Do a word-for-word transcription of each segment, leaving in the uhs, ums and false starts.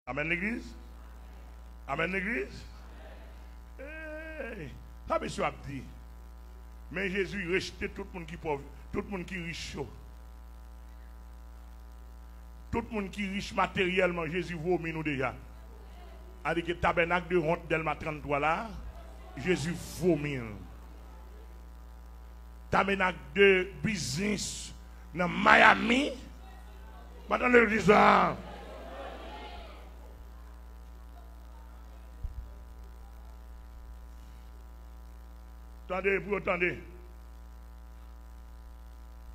Amèn, legliz? Amèn, legliz? Hey, sa mesye ap di? Men Jezi rejte tout moun ki pòv, tout moun ki rich yo. Tout moun ki rich materyèlman, Jezi vomi nou deja. A di ke tabènak de wont Dèlma tranntwa la, Jezi vomi l. Tabènak de biznis nan Miami, pa tande legliz la. Tande, pou yo tande.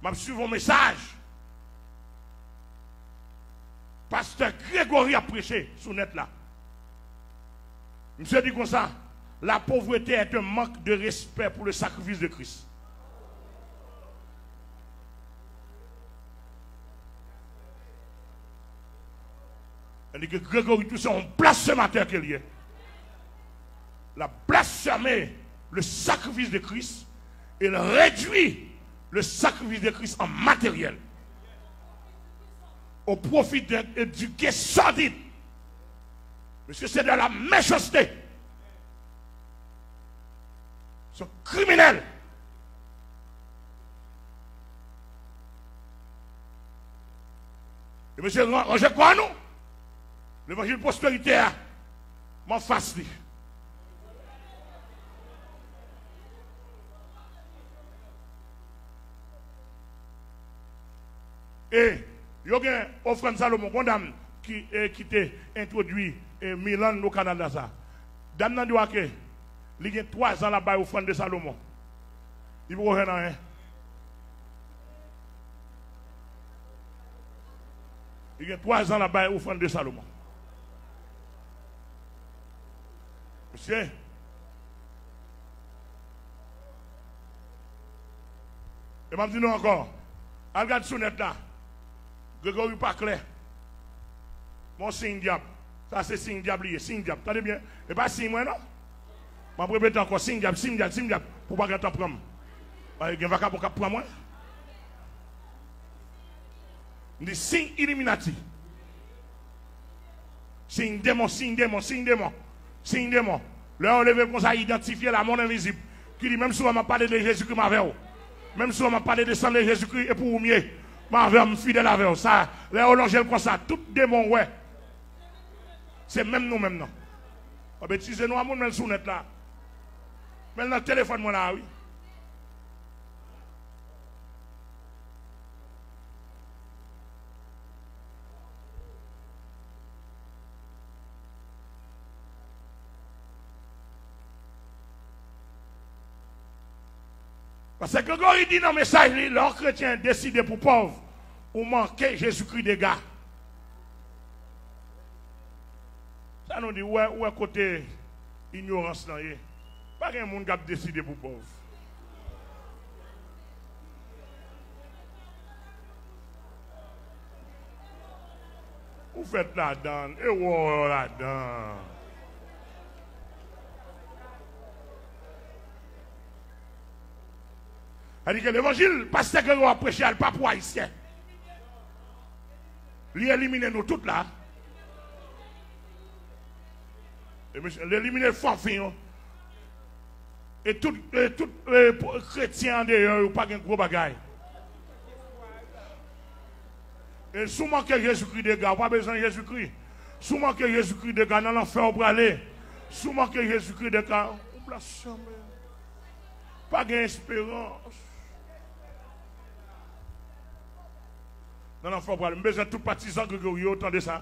M ap swiv yon mesaj. Pastè Gregory ap preche sou nèt la. Misye di konsa, la pauvreté est un manque de respect pour le sacrifice de Christ. Tandis que Gregory Toussaint, un blasphémateur qu'il est, il a blasphémé le sacrifice de Christ et il réduit le sacrifice de Christ en matériel au profit de, et du gain sordide. Monsieur, c'est de la méchanceté. C'est un criminel. E mesye, ran-, ranje kò nou. Levanjil pwosperite a, m anfas li. E yo gen ofrann Salomon, gon dam ki, e, ki te entwodui, e, Milan o Kanada sa. Dam nan di w ke li gen twa zan l ap bay ofrann de Salomon. Li poko jwenn anyen. Li gen twa zan l ap bay ofrann de Salomon. Mesye. E m ap di nou ankò, al gad sou nèt la. Gregory pa klè. Bon, siy dyab. Sa se siy dyab li ye, siy dyab. Tande byen. E pa siy mwen, non. M ap repete ankò, siy dyab, siy dyab, siy dyab. Pou w pa gentan pran m. Gen vakabon k ap pran mwen. M di siy Iliminati. Siy demon, siy demon, siy demon, siy demon. Lè yo leve l konsa, idantifye lamon envizib. Ki di, menm si w wè m ap pale de Jezikri, m avè w. Menm si w wè m ap pale de san de Jezikri, e pou ou m ye. M avè w, m fidèl avè w. Sa, lè yo lonje l konsa, tout demon wè. Se menm nou menm nan. W ap betize nou a moun, men l sou nèt la. Men l nan telefòn mwen la, wi. Paske Gregory di nan mesaj li, lè yon kretyen deside pou pòv, ou manke Jezikri dega. Sa nou di, ou wè, ou wè kote inyorans lan ye. Pa gen moun k ap deside pou pòv. Ou fèt ladan, e ou wè w ladan. Sa di ke levanjil pastè Gregory ap preche a, l pa pou Ayisyen. Li elimine nou tout la. E mesye, li elimine fanmi yo. E tout, e tout, e, po-, kretyen andeyò yo pa gen gwo bagay. E si w manke Jezikri dega, ou pa bezwen Jezikri. Si w manke Jezikri dega, nan lanfè w prale. Si w manke Jezikri dega, ou blasfeme. Pa gen esperans. Nan lanfè w prale. M bezwen tout patizan Gregory yo tande sa.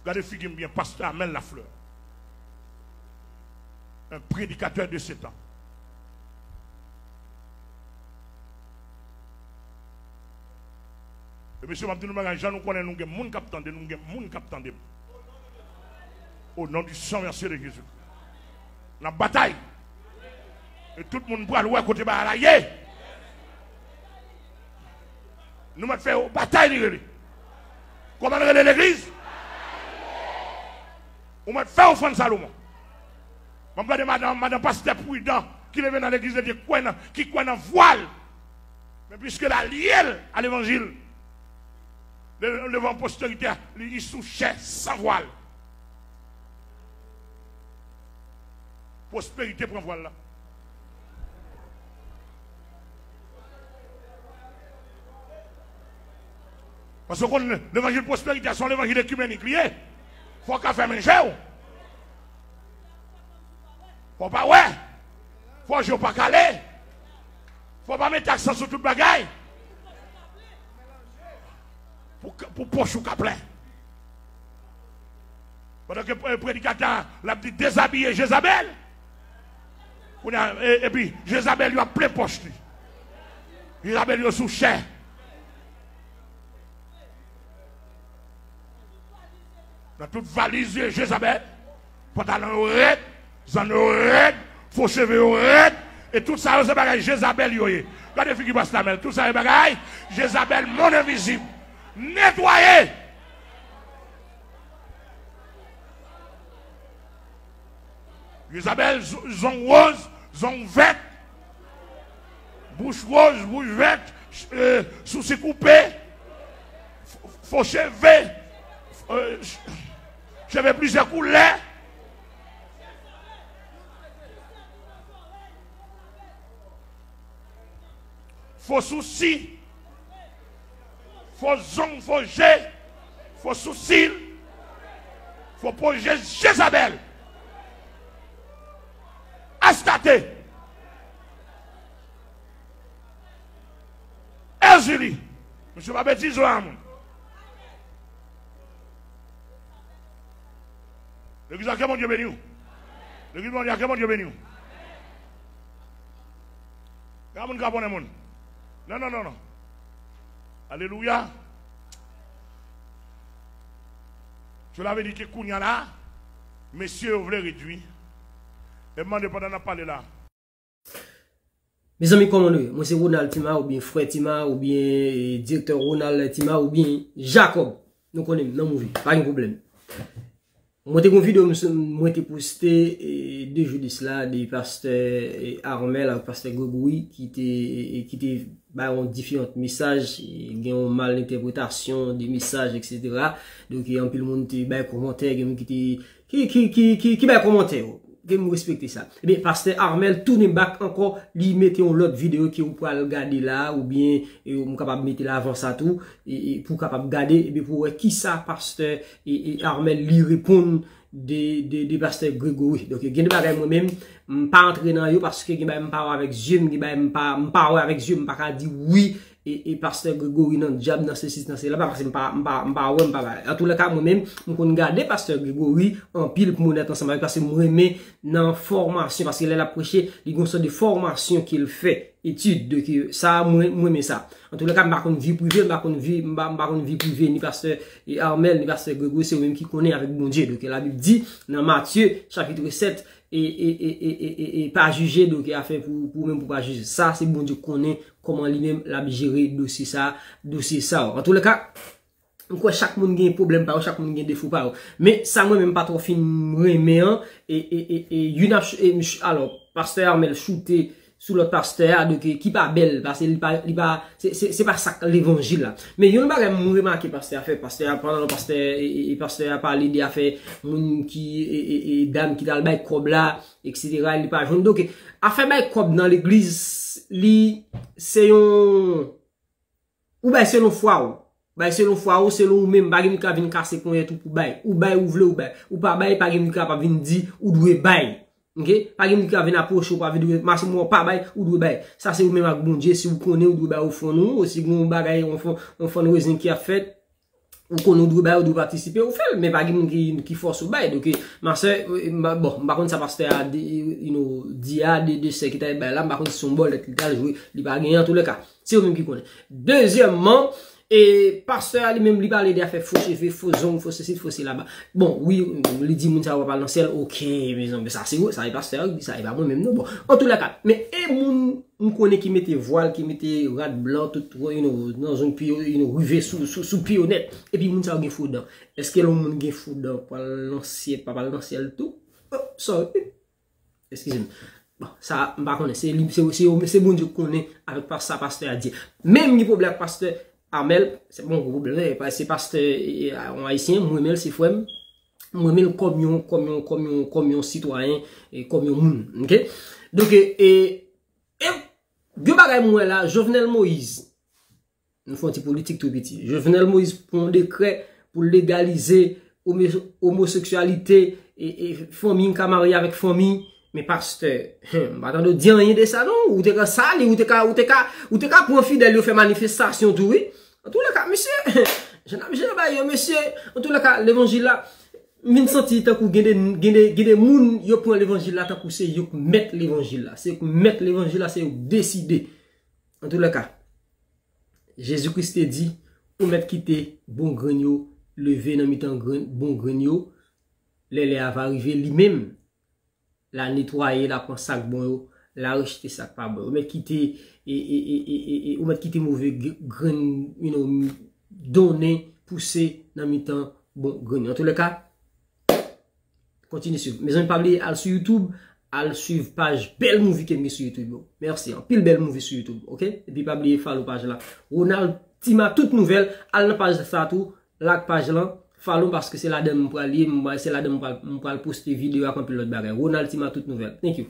Gade figi m byen, pastè Amel Lafleur. Un prédicateur de ce temps. E mesye, m ap di nou bagay, jan nou konnen nou gen moun k ap tande, nou gen moun k ap tande m. Au nom du sang versé de Jésus. N ap batay. E tout moun pral wè kote bagay la ye. Nou mèt fè batay li rele. Kòman l rele legliz? Ou mèt fè ofrann Salomon. M ap gade madan, madan pastè pridan ki leve nan legliz de Dye, kwè nan, ki kwè nan vwal. Men piske l alye l a levanjil, Devan posterite a, li sou chè, san vwal. Pwosperite pran vwal la. Paske w konn levanjil pwosperite a se yon levanjil ekimenik li ye. Fò w ka fèmen je w. Fò w pa wè. Fò je w pa kale. Fò w pa mete aksan sou tout bagay. Pou, pou pòch ou ka plen. Pandan ke predikatè a l ap di dezabiye Jezabèl. Kounye a, e- epi Jezabèl yo ap plen pòch li. Jezabèl yo sou chè. Nan tout valiz Jezabèl, pantalon yo rèd, zanno yo rèd, fo cheve yo rèd, e tout sa yo se bagay Jezabèl yo ye. Gade figi pastè Amèl, tout sa yo bagay Jezabèl, monn envizib. Netwaye! Jezabèl, zong woz, zong vèt, bouch woz, bouch vèt, sousi koupe, fo cheve, cheve plizyè koulè. Fo sousi, fo zong, fo je, fo sousi, fo po Jezabèl, Astate, Èzili. Misye pa betize a moun. Legliz la, ke Bondye beni w. Legliz Bondye a, ke Bondye beni w. Gen moun k ap onnen moun. Non, non, non, non. Alelouya. Cela veut dire que kounye a la, mesye yo vle redwi. E m mande pandan n ap pale la. Mezanmi, kòman nou ye? Mwen se Ronald Tima, oubyen Frè Tima, oubyen, e, Direktè Ronald Tima, oubyen Jacob. Nou konnen m nan mouvi, pa gen pwoblèm. Mwen te gon videyo m, mwen te poste, e, de jou de sila, de pastè, e, Armel ak pastè Gregory ki te, e, ki te bay yon diferan mesaj, e, gen yon malentèpretasyon de mesaj, etsetera. Donk, e, anpil moun te bay kòmantè, gen moun ki te, ki, ki, ki, ki, ki bay kòmantè yo. Gen moun respekte sa. Ebyen, pastè Armel tounen back ankò, li mete yon lòt videyo ke ou pral gade la, oubyen, e, m kapab mete l avan sa tou, e, e, pou w kapab gade, ebyen, pou w wè kisa pastè, e, e, Armel li reponn de, de, de pastè Gregory. Donk, gen de bagay mwen menm, m pa antre nan yo paske gen bagay m pa wè avèk zye m, gen bagay m pa, m pa wè avèk zye m, m pa ka di wi, e, e pastè Gregory nan dyab, nan sesi, nan sela, pa paske m pa, m pa, m pa wè, m pa bagay. Antoulèka, mwen menm, m konn gade pastè Gregory anpil pou m onèt ansanm avèk, paske m renmen nan fòmasyon, paske lè l ap preche, li gon sòt de fòmasyon ke l fè, etid, donk, sa, mwen, mwen renmen sa. Antoulèka, m pa konn vi prive, m pa konn vi, m pa, m pa konn vi prive ni pastè, e, Armel, ni pastè Gregory, se yo menm ki konnen avèk Bondye. Donk, Labib di, nan Matye, chapit sèt, e, e, e, pa jije, donk, e afè pou, pou ou menm pou pa jije. Sa, se Bondye k konnen kòman li menm l ap jere dosye sa, dosye sa. Antoulèka, m kwè chak moun gen pwoblèm pa yo, chak moun gen defo pa yo. Men sa mwen menm m pa twò fin renmen an, e, e, e, e, youn ap ch-, e, m ch-, alò, pastè Armel choute sou lòt pastè a, donk, e, ki pa bèl, paske li pa, li pa, se, se, se pa sa k levanjil la. Men yon bagay m remake pastè a fè, pastè a, pandan pastè, e, e, e pastè a pale de afè moun ki, e, e, e, dam ki t al bay kòb la, etsetera, li pa jwenn. Donk, afè bay kòb nan legliz, li, se yon, ou bay selon fwa w. Bay selon fwa w, selon ou menm. Pa gen moun ki ka vin kase ponyèt ou pou bay. Ou bay, ou vle, ou bay. Ou pa bay, pa gen moun ki kapab vin di ou dwe bay. Oke? Pa gen moun ki ka vin apwoche w, pa vin di, mache mwen, w pa bay, ou dwe bay. Sa se ou menm ak Bondye, si ou konnen ou dwe bay ofrann ou, si gen yon bagay, yon fon, yon fundraising ki ap fèt, ou konnen ou dwe bay, ou dwe patisipe, ou fè l, men pa gen moun ki, ki fòse ou bay. Donk, ma sè, e, ma, bon, m pa konn sa pastè a di, you know, di a, de, de sè ki t al bay la, m pa konn si se yon bòlèt li t al jwe, li pa genyen, antoulèka. Se yo menm ki konnen. Dezyèmman, e pastè a li menm, li pale de afè fo cheve, fo zong, fo sesi, fo sela. Bon, wi, li di moun sa yo pa pral nan syèl, oke, mezanmi, sa se, sa e pastè a ki di sa, e pa mwen menm non. Bon, antoulèka, men e moun m konnen ki mete vwal, ki mete rad blan, tout, you know, nan zong pye, you know, rive sou, sou, sou pye yo nèt. Epi moun sa yo gen fo dan. Èske lè yon moun gen fo dan, pral nan syèl, pa pral nan syèl tou? Oh, sorry. Eskize m. Bon, sa, m pa konnen. Se li, se, se, se Bondye ki konnen avèk pa, sa pastè a di. Men m gen pwoblèm ak pastè Amel, se pa yon gwo pwoblèm, se pastè yon ayisyen, mwen renmen l, se frè m. Mwen renmen l kòm yon, kòm yon, kòm yon, kòm yon sitwayen, e kòm yon moun. Ok? Donk, e, e, e, gen bagay mwen la, Jovenel Moïse, nou fè yon ti politik tou piti. Jovenel Moïse pran yon dekrè pou legalize omoseksyalite, e, e fanmi ka marye avèk fanmi. Men pastè, m pa tande w di anyen de sa non. Ou te ka sali, ou te ka, ou te ka, ou te ka pran fidèl yo fè manifestasyon tou, wi. Antouleka, mesye, jan n ap jere bagay yo, mesye, antouleka, levanjil la, m vin santi tankou gen de, gen de, gen de moun yo pran levanjil la tankou se yo k mèt levanjil la. Se yo k mèt levanjil la, se yo k deside. Antouleka, Jezi Kris te di, ou mèt kite bon grenn yo leve nan mitan grenn, bon grenn yo, lè lè a va rive, li menm l a netwaye, l a pran sa k bon yo, l a rejte sa k pa bon yo. Ou mèt kite, e, e, e, e, e, e, ou mèt kite move gr- grenn, you know, donnen pouse nan mitan bon grenn yo. Antouleka, kontinye swiv. Mezanmi, pa bliye al sou YouTube, al swiv paj Bèl Movie ke m gen sou YouTube yo. Mèsi, anpil bèl movie sou YouTube, ok? Epi pa bliye follow paj la. Ronald Tima tout nouvèl, al nan paj sa tou, like paj lan, follow paske se ladan m pral ye, m- se ladan m pral, m pral poste videyo ak anpil lòt bagay. Ronald Tima tout nouvèl. Thank you.